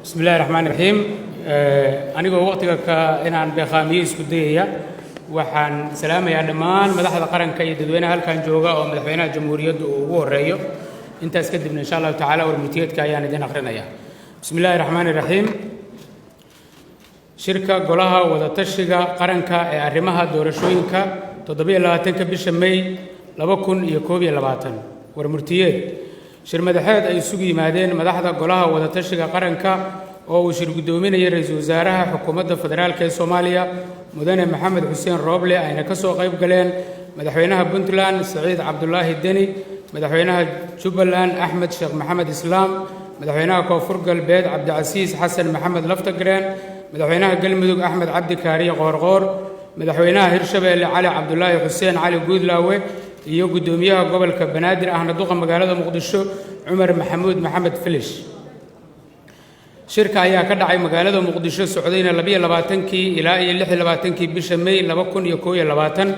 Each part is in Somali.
Bismi illahi raxmaan raxiim. Anigoo waqtiga ka inaan beeqaamiyo isku dayaya, waxaan salaamayaa dhammaan madaxda qaranka iyo dadweynaha halkan jooga oo madaxweynaha jamhuuriyadda uu ugu horeeyo. Intaas kadibna, insha Allahu tacaala, warmurtiyeedka ayaan idin akhrinayaa. Bismi illahi raxmaani raxiim. Shirka Golaha Wadatashiga Qaranka ee arrimaha doorashooyinka, 27-ka bisha May 2021. Warmurtiyeed: shir madaxeed ay isugu yimaadeen madaxda Golaha Wadatashiga Qaranka oo uu shir guddoominayay ra-iisul wasaaraha Xukuumadda Federaalka ee Soomaaliya, Mudane Maxamed Xuseen Rooble, ayna ka soo qayb galeen Madaxweynaha Puntland Saciid Cabdulaahi Deni, Madaxweynaha Jubbaland Axmed Sheekh Maxamed Islaam, Madaxweynaha Koonfur Galbeed Cabdicasiis Xasan Maxamed Laftagreen, Madaxweynaha Galmudug Axmed Cabdi Kaariye Qoorqoor, Madaxweynaha Hirshabeelle Cali Cabdulaahi Xuseen Cali Guudlaawe iyo Guddoomiyaha Gobolka Banaadir ahna Duqa Magaalada Muqdisho Cumar Maxamuud Maxamed Filish. Shirka ayaa ka dhacay magaalada Muqdisho, socdayna 22-kii ilaa iyo 26-kii bisha May 2021.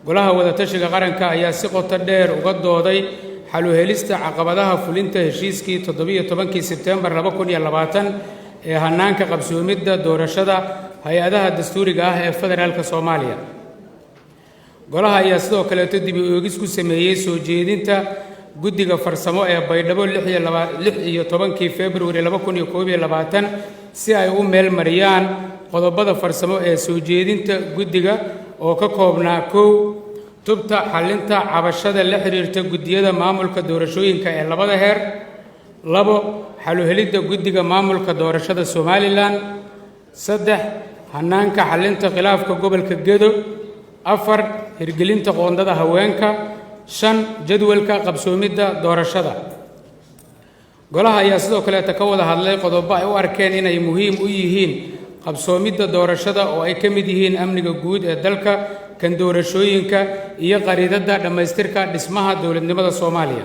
Golaha Wadatashiga Qaranka ayaa si qoto dheer uga dooday xal u helista caqabadaha fulinta heshiiskii 17-kii Sebteembar 2020 ee hannaanka qabsoomidda doorashada hay-adaha dastuuriga ah ee federaalka Soomaaliya. Golaha ayaa sidoo kaleeto dib u eegis ku sameeyey soo jeedinta guddiga farsamo ee Baydhabo 16-kii Februari 2021 si ay u meel mariyaan qodobada farsamo ee soo jeedinta guddiga oo ka koobnaa: 1, tubta xallinta cabashada la xiriirta guddiyada maamulka doorashooyinka ee labada heer; 2, xal u helidda guddiga maamulka doorashada Somaliland; 3, hannaanka xallinta khilaafka gobolka Gedo; 4, hirgelinta qoondada haweenka; 5, jadwalka qabsoomidda doorashada. Golaha ayaa sidoo kaleeta ka wada hadlay qodobo ay u arkeen inay muhiim u yihiin qabsoomidda doorashada oo ay ka mid yihiin amniga guud ee dalka, kan doorashooyinka iyo qariidadda dhammaystirka dhismaha dowladnimada Soomaaliya.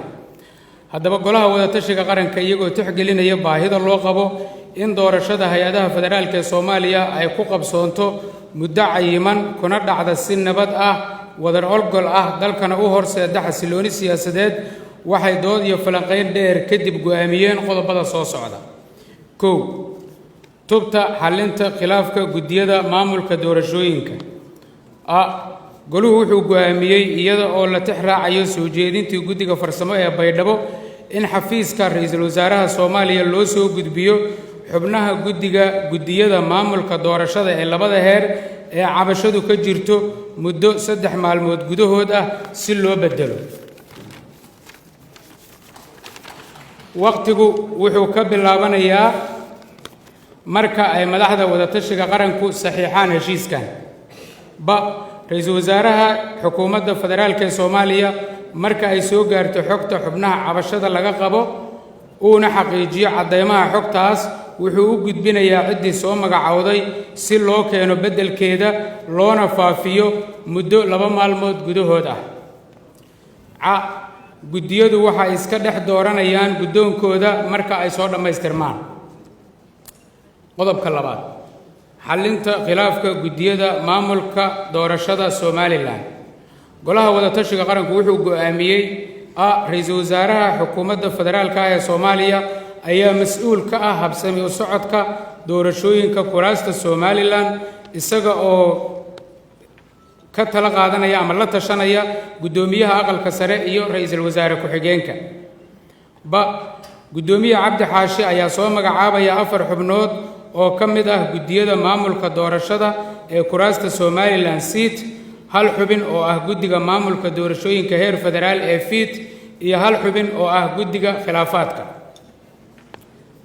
Haddaba, Golaha Wadatashiga Qaranka, iyagoo tixgelinaya baahida loo qabo in doorashada hay-adaha federaalka ee Soomaaliya ay ku qabsoonto muddo cayiman, kuna dhacda si nabad ah, wadar ogol ah, dalkana u horseeda xasilooni siyaasadeed, waxay dood iyo falanqayn dheer kadib go'aamiyeen qodobada soo socda. 1, tubta xallinta khilaafka guddiyada maamulka doorashooyinka. A, goluhu wuxuu go'aamiyey, iyada oo la tix raacayo soo jeedintii guddiga farsamo ee Baydhabo, in xafiiska ra-iisul wasaaraha Soomaaliya loo soo gudbiyo xubnaha guddiga guddiyada maamulka doorashada ee labada heer ee cabashadu ka jirto muddo 3 maalmood gudahood ah si loo beddelo. Waqtigu wuxuu ka bilaabanayaa marka ay madaxda Wadatashiga Qaranku saxiixaan heshiiskan. Ba, ra-iisul wasaaraha Xukuumadda Federaalka ee Soomaaliya, marka ay soo gaarto xogta xubnaha cabashada laga qabo, uuna xaqiijiyo caddaymaha xogtaas, wuxuu u gudbinayaa ciddii soo magacowday si loo keeno beddelkeeda loona faafiyo muddo 2 maalmood gudahood ah. Ca, guddiyadu waxay iska dhex dooranayaan guddoonkooda marka ay soo dhammaystirmaan. Qodobka labaad, xallinta khilaafka guddiyada maamulka doorashada Somaliland. Golaha Wadatashiga Qaranku wuxuu go'aamiyey: A, ra-iisul wasaaraha Xukuumadda Federaalka ah ee Soomaaliya ayaa mas-uul ka ah habsami u socodka doorashooyinka kuraasta Somaliland, isaga oo ka tala qaadanaya ama la tashanaya guddoomiyaha Aqalka Sare iyo ra-iisul wasaare ku-xigeenka. Ba, Guddoomiye Cabdi Xaashi ayaa soo magacaabaya afar xubnood oo ka mid ah guddiyada maamulka doorashada ee kuraasta Somaliland SIIT, hal xubin oo ah guddiga maamulka doorashooyinka heer federaal ee FIIT iyo hal xubin oo ah guddiga khilaafaadka.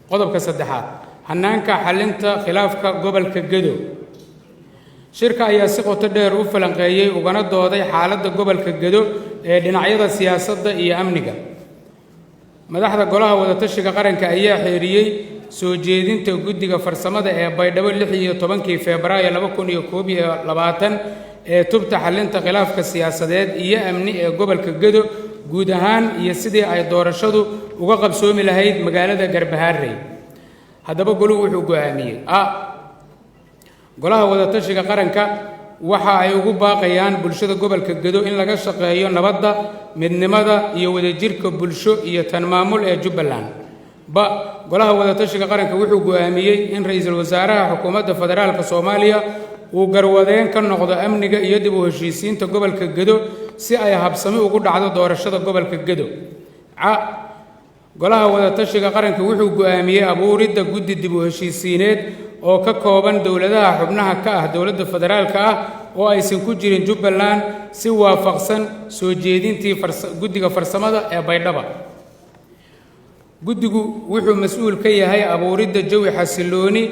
Qodobka saddexaad, hannaanka xallinta khilaafka gobolka Gedo. Shirka ayaa si qoto dheer u falanqeeyey ugana dooday xaaladda gobolka Gedo ee dhinacyada siyaasadda iyo amniga. Madaxda Golaha Wadatashiga Qaranka ayaa xeeriyey soo jeedinta guddiga farsamada ee Baydhabo 16-kii Febraayo 2021 ee tubta xallinta khilaafka siyaasadeed iyo amni ee gobolka Gedo guud ahaan iyo sidii ay doorashadu uga qabsoomi lahayd magaalada Garbahaarey. Haddaba, goluhu wuxuu go'aamiyey: A, Golaha Wadatashiga Qaranka waxa ay ugu baaqayaan bulshada gobolka Gedo in laga shaqeeyo nabadda, midnimada iyo wadajirka bulsho iyo tan maamul ee Jubbaland. Ba, Golaha Wadatashiga Qaranka wuxuu go'aamiyey in Ra-iisul Wasaaraha Xukuumadda Federaalka Soomaaliya uu garwadeen ka noqdo amniga iyo dib u heshiisiinta gobolka Gedo si ay habsami ugu dhacdo doorashada gobolka Gedo. Ca, Golaha Wadatashiga Qaranka wuxuu go'aamiyey abuuridda guddi dib u heshiisiineed oo ka kooban dowladaha xubnaha ka ah dowladda federaalka ah oo aysan ku jirin Jubbaland, si waafaqsan soo jeedintii guddiga farsamada ee Baydhaba. Guddigu wuxuu mas-uul ka yahay abuuridda jawi xasilooni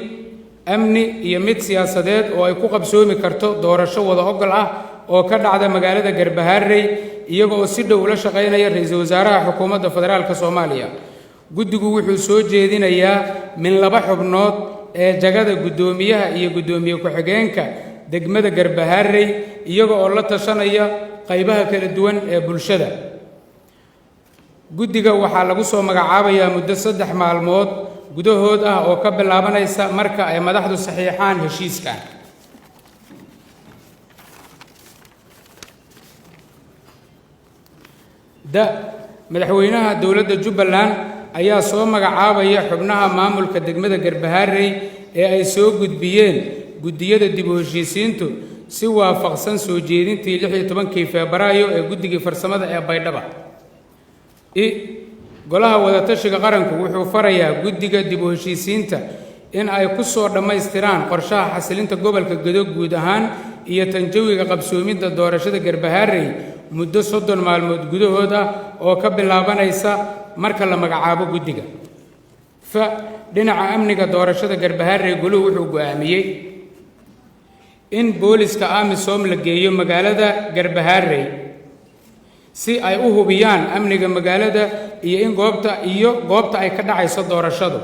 amni iyo mid siyaasadeed oo ay ku qabsoomi karto doorasho wada ogol ah oo ka dhacda magaalada Garbaharey, iyaga oo si dhow ula shaqaynaya Ra-iisul Wasaaraha Xukuumadda Federaalka Soomaaliya. Guddigu wuxuu soo jeedinayaa min laba xubnood ee jagada guddoomiyaha iyo guddoomiye ku-xigeenka degmada Garbaharey, iyaga oo la tashanaya qaybaha kala duwan ee bulshada. Guddiga waxaa lagu soo magacaabayaa muddo 3 maalmood gudahood ah oo ka bilaabanaysa marka ay madaxdu saxiixaan heshiiskan. Da, Madaxweynaha dowladda Jubbaland ayaa soo magacaabaya xubnaha maamulka degmada Garbaharey ee ay soo gudbiyeen guddiyada dib u heshiisiintu, si waafaqsan soo jeedintii 16-kii Febraayo ee guddigii farsamada ee Baydhaba. I, Golaha Wadatashiga Qaranku wuxuu farayaa guddiga dib u heshiisiinta in ay ku soo dhammaystiraan qorshaha xasilinta gobolka Gedo guud ahaan iyo tanjawiga qabsoomidda doorashada Garbaharey muddo 30 maalmood gudahood ah oo ka bilaabanaysa marka la magacaabo guddiga. Fa, dhinaca amniga doorashada Garbaharey, goluhu wuxuu go'aamiyey in booliska AMISOM la geeyo magaalada Garbaharey si ay u hubiyaan amniga magaalada iyo in goobta iyo goobta ay ka dhacayso doorashadu.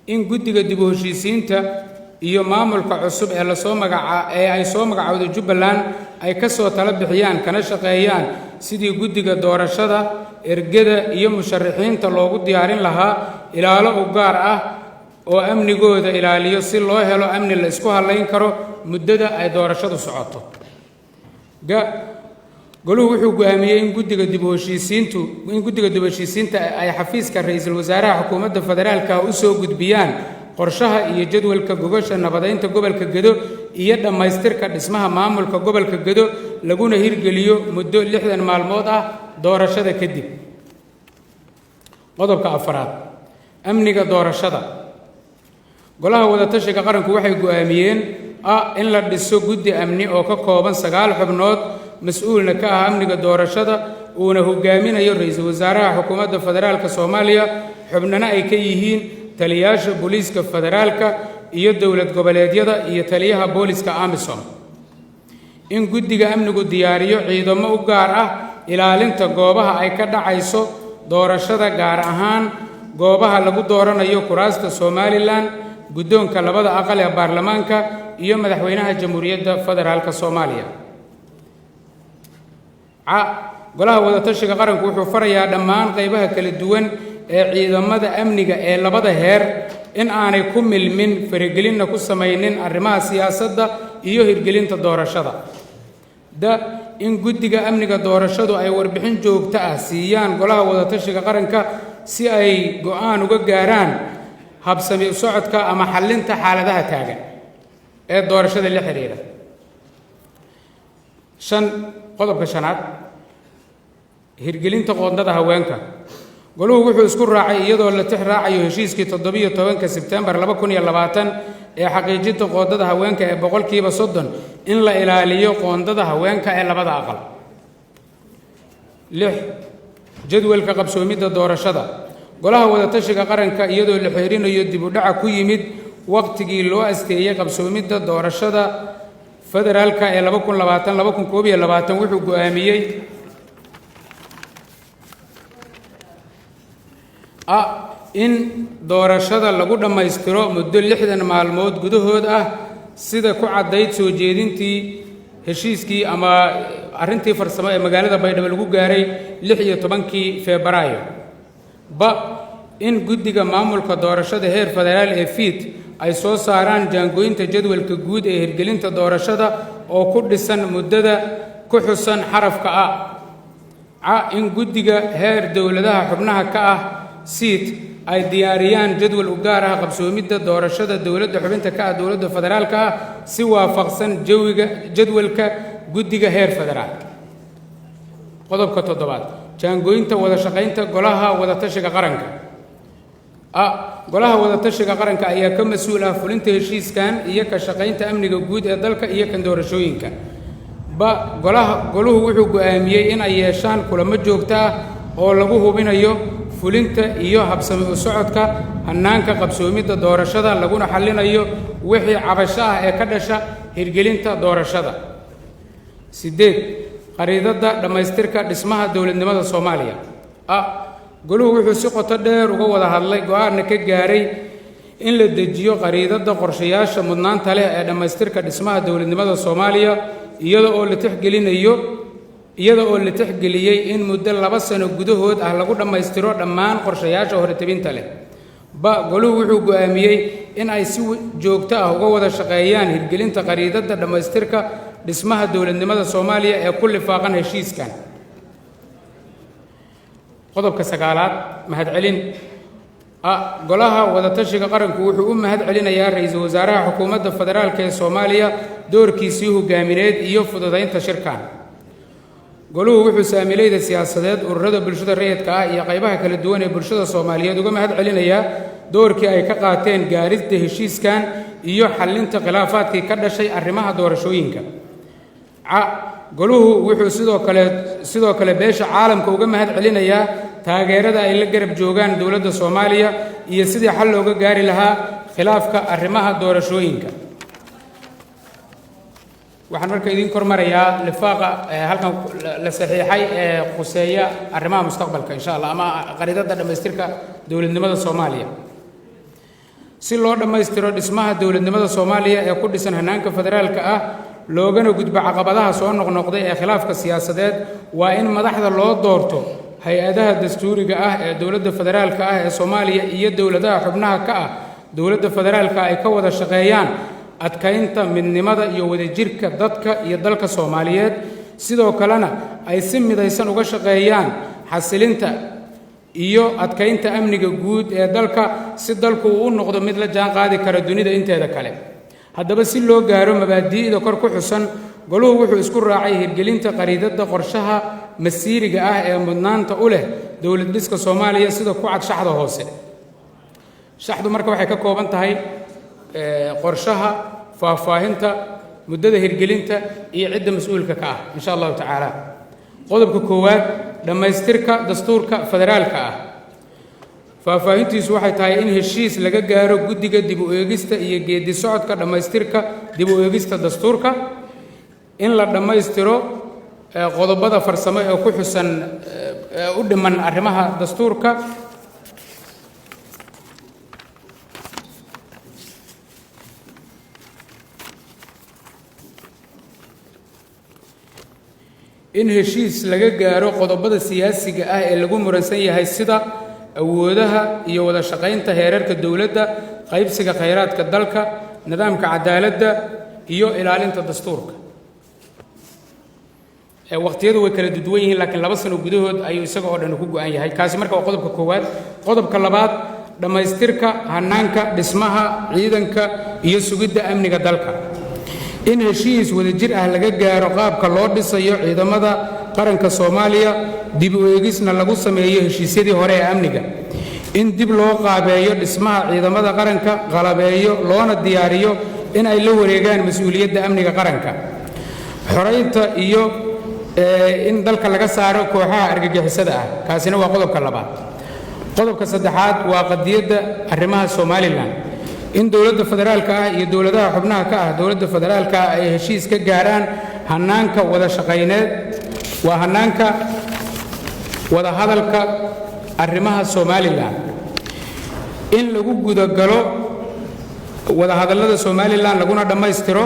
In guddiga dib u heshiisiinta iyo maamulka cusub ee lasoo magaca ee ay soo magacowdo Jubbaland ay ka soo tala bixiyaan kana shaqeeyaan sidii guddiga doorashada, ergada iyo musharaxiinta loogu diyaarin lahaa ilaalo u gaar ah oo amnigooda ilaaliyo, si loo helo amni la isku hallayn karo muddada ay doorashadu socoto. Ga, Goluhu wuxuu go'aamiyey in guddiga dib u heshiisiinta ay xafiiska Ra-iisul Wasaaraha Xukuumadda Federaalka u soo gudbiyaan qorshaha iyo jadwalka gogosha nabadeynta gobolka Gedo iyo dhammaystirka dhismaha maamulka gobolka Gedo, laguna hirgeliyo muddo 60 maalmood ah doorashada kadib. Qodobka afaraad, amniga doorashada. Golaha Wadatashiga Qaranku waxay go'aamiyeen: a, in la dhiso guddi amni oo ka kooban sagaal xubnood, mas-uulna ka ah amniga doorashada, uuna hogaaminayo Ra-iisul Wasaaraha Xukuumadda Federaalka Soomaaliya, xubnana ay ka yihiin taliyaasha booliiska federaalka iyo dowlad goboleedyada iyo taliyaha booliska AMISOM. In guddiga amnigu diyaariyo ciidamo u gaar ah ilaalinta goobaha ay ka dhacayso doorashada, gaar ahaan goobaha lagu dooranayo kuraasta Somaliland, guddoonka labada aqal ee baarlamaanka iyo Madaxweynaha Jamhuuriyadda Federaalka Soomaaliya. Ca, Golaha Wadatashiga Qaranku wuxuu farayaa dhammaan qaybaha kala duwan ee ciidamada amniga ee labada heer in aanay ku milmin, faragelinna ku samaynin arrimaha siyaasadda iyo hirgelinta doorashada. Da, in guddiga amniga doorashadu ay warbixin joogto ah siiyaan Golaha Wadatashiga Qaranka si ay go'aan uga gaaraan habsami u socodka ama xallinta xaaladaha taagan ee doorashada la xiriira. Shan, qodobka shanaad, hirgelinta qoondada haweenka. Goluhu wuxuu isku raacay, iyadoo la tix raacayo heshiiskii 17-ka Sebtembar 2020 ee xaqiijinta qoondada haweenka ee 30%, in la ilaaliyo qoondada haweenka ee labada aqal. Lix, jadwalka qabsoomidda doorashada. Golaha Wadatashiga Qaranka, iyadoo la xeerinayo dib u dhaca ku yimid waqtigii loo asteeyey qabsoomidda doorashada federaalka ee 2020 2021, wuxuu go'aamiyey: a, in doorashada lagu dhammaystiro muddo 60 maalmood gudahood ah, sida ku caddayd soo jeedintii heshiiskii ama arrintii farsamo ee magaalada Baydhabo lagu gaaray 16-kii Febraayo. Ba, in guddiga maamulka doorashada heer federaal ee FIIT ay soo saaraan jaangooyinta jadwalka guud ee hirgelinta doorashada oo ku dhisan muddada ku xusan xarafka a. Ca, in guddiga heer dowladaha xubnaha ka ah SIIT Ay diyaariyaan jadwal u gaar ah qabsoomidda doorashada dowladda xubinta ka ah dowladda federaalka ah, si waafaqsan jawiga jadwalka guddiga heer federaal. Qodobka toddobaad, jaangooynta wada shaqaynta Golaha Wadatashiga Qaranka. A, Golaha Wadatashiga Qaranka ayaa ka mas-uul ah fulinta heshiiskan iyo ka shaqaynta amniga guud ee dalka iyo kan doorashooyinka. Ba, golaha goluhu wuxuu go'aamiyey in ay yeeshaan kulamo joogto ah oo lagu hubinayo fulinta iyo habsami u socodka hannaanka qabsoomidda doorashada, laguna xallinayo wixii cabasho ah ee ka dhasha hirgelinta doorashada. Sideed, qariidadda dhammaystirka dhismaha dowladnimada Soomaaliya. A, goluhu wuxuu si qoto dheer uga wada hadlay, go-aanna ka gaaray in la dejiyo qariidadda qorshayaasha mudnaanta leh ee dhammaystirka dhismaha dowladnimada Soomaaliya, iyada oo la tixgeliyey in muddo 2 sano gudahood ah lagu dhammaystiro dhammaan qorshayaasha horetebinta leh. Ba, goluhu wuxuu go'aamiyey in ay si joogto ah uga wada shaqeeyaan hirgelinta qariidadda dhammaystirka dhismaha dowladnimada Soomaaliya ee ku lifaaqan heshiiskan. Qodobka sagaalaad, mahadcelin. A, Golaha Wadatashiga Qaranku wuxuu u mahad celinayaa Ra-iisul Wasaaraha Xukuumadda Federaalka ee Soomaaliya doorkiisii hogaamineed iyo fududaynta shirkan. Goluhu wuxuu saamilayda siyaasadeed, ururada bulshada rayidka ah iyo qaybaha kala duwan ee bulshada Soomaaliyeed uga mahad celinayaa doorkii ay ka qaateen gaarista heshiiskan iyo xallinta khilaafaadkii ka dhashay arrimaha doorashooyinka. Ca, goluhu wuxuu sidoo kale beesha caalamka uga mahad celinayaa taageerada ay la garab joogaan dowladda Soomaaliya iyo sidii xal looga gaari lahaa khilaafka arrimaha doorashooyinka. Waxaan marka idiin kormarayaa lifaaqa halkan la saxiixay ee khuseeya arrimaha mustaqbalka, insha Allah, ama qariidada dhammaystirka dowladnimada Soomaaliya. Si loo dhammaystiro dhismaha dowladnimada Soomaaliya ee ku dhisan hannaanka federaalka ah, loogana gudbo caqabadaha soo noqnoqday ee khilaafka siyaasadeed, waa in madaxda loo doorto hay-adaha dastuuriga ah ee dowladda federaalka ah ee Soomaaliya iyo dowladaha xubnaha ka ah dowladda federaalka ay ka wada shaqeeyaan adkaynta midnimada iyo wadajirka dadka iyo dalka Soomaaliyeed, sidoo kalena ay si midaysan uga shaqeeyaan xasilinta iyo adkaynta amniga guud ee dalka, si dalku uu u noqdo mid la jaan qaadi kara dunida inteeda kale. Haddaba, si loo gaaro mabaadi'da kor ku xusan, goluhu wuxuu isku raacay hirgelinta qariidadda qorshaha masiiriga ah ee mudnaanta u leh dowlad dhiska Soomaaliya, sida ku cad shaxda hoose. Shaxdu marka waxay ka kooban tahay qorshaha, faahfaahinta muddada hirgelinta iyo cidda mas-uulka ka ah, insha Allahu tacaala. Qodobka koowaad, dhammaystirka dastuurka federaalka ah. Faahfaahintiisu waxay tahay in heshiis laga gaaro guddiga dib u eegista iyo geedi socodka dhammaystirka dib u eegista dastuurka, in la dhammaystiro qodobada farsamo ee ku xusan u dhiman arrimaha dastuurka, in heshiis laga gaaro qodobada siyaasiga ah ee lagu muransan yahay, sida awoodaha iyo wada shaqaynta heerarka dowladda, qaybsiga khayraadka dalka, nidaamka cadaaladda iyo ilaalinta dastuurka. Waqtiyadu way kala duwan yihiin, laakiin 2 sano gudahood ayuu isaga oo dhan ku go'an yahay. Kaasi marka waa qodobka koowaad. Qodobka labaad, dhammaystirka hannaanka dhismaha ciidanka iyo sugidda amniga dalka. In heshiis wadajir ah laga gaaro qaabka loo dhisayo ciidamada qaranka Soomaaliya, dib u eegisna lagu sameeyo heshiisyadii hore ee amniga, in dib loo qaabeeyo dhismaha ciidamada qaranka, qalabeeyo loona diyaariyo in ay la wareegaan mas-uuliyadda amniga qaranka, xoraynta iyo in dalka laga saaro kooxaha argagixisada ah. Kaasina waa qodobka labaad. Qodobka saddexaad waa qadiyadda arrimaha Somaliland. In dowladda federaalka ah iyo dowladaha xubnaha ka ah dowladda federaalka ah ay heshiis ka gaaraan hannaanka wada shaqayneed, waa hannaanka wadahadalka arrimaha Somaliland, in lagu gudagalo wadahadallada Somaliland, laguna dhammaystiro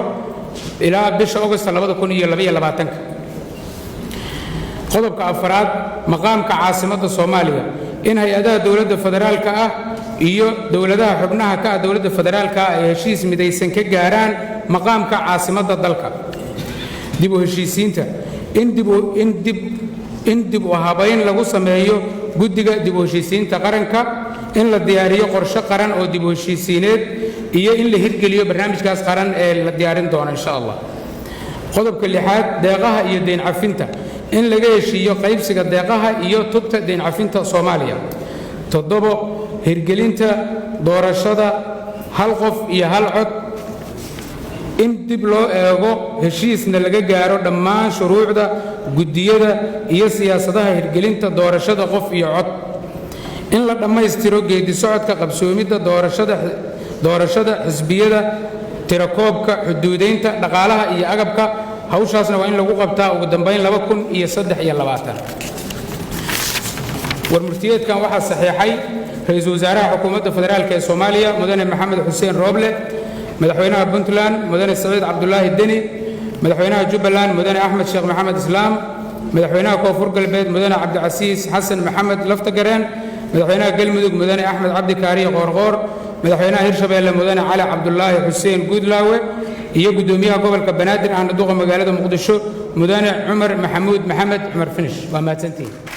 ilaa bisha Augosta 2022-ka. Qodobka afraad, maqaamka caasimadda Soomaaliya. In hay-adaha dowladda federaalka ah iyo dowladaha xubnaha ka ah dowladda federaalka ah ay heshiis midaysan ka gaaraan maqaamka caasimadda dalka. Dib u heshiisiinta. In dib u habayn lagu sameeyo guddiga dib u heshiisiinta qaranka. In la diyaariyo qorshe qaran oo dib u heshiisiineed iyo in la hirgeliyo barnaamijkaas qaran ee la diyaarin doono, insha Allah. Qodobka lixaad, deeqaha iyo deyn cafinta, in laga heshiiyo qaybsiga deeqaha iyo tubta deyn cafinta Soomaaliya. Toddobo, hirgelinta doorashada hal qof iyo hal cod, in dib loo eego heshiisna laga gaaro dhammaan shuruucda, guddiyada iyo siyaasadaha hirgelinta doorashada qof iyo cod. In la dhammaystiro geedi socodka qabsoomidda doorashada, xisbiyada, tirakoobka, xuduudaynta, dhaqaalaha iyo agabka. Hawshaasna waa in lagu qabtaa ugu dambayn 2023. Warmurtiyeedkan waxaa saxiixay Ra-iisul Wasaaraha Xukuumadda Federaalk ee Soomaaliya, Mudane Maxamed Xuseen Rooble, Madaxweynaha Puntland, Mudane Saciid Cabdulaahi Deni, Madaxweynaha Jubbaland, Mudane Axmed Sheekh Maxamed Islaam, Madaxweynaha Koonfur Galbeed, Mudane Cabdicasiis Xasan Maxamed Laftagareen, Madaxweynaha Galmudug, Mudane Axmed Cabdi Kaariye Qoorqoor, Madaxweynaha Hirshabeelle, Mudane Cali Cabdulaahi Xuseen Guudlaawe, iyo Guddoomiyaha Gobolka Banaadir ahna Duqa Magaalada Muqdisho, Mudane Cumar Maxamuud Maxamed Cumar Finish. Waa mahadsantihin.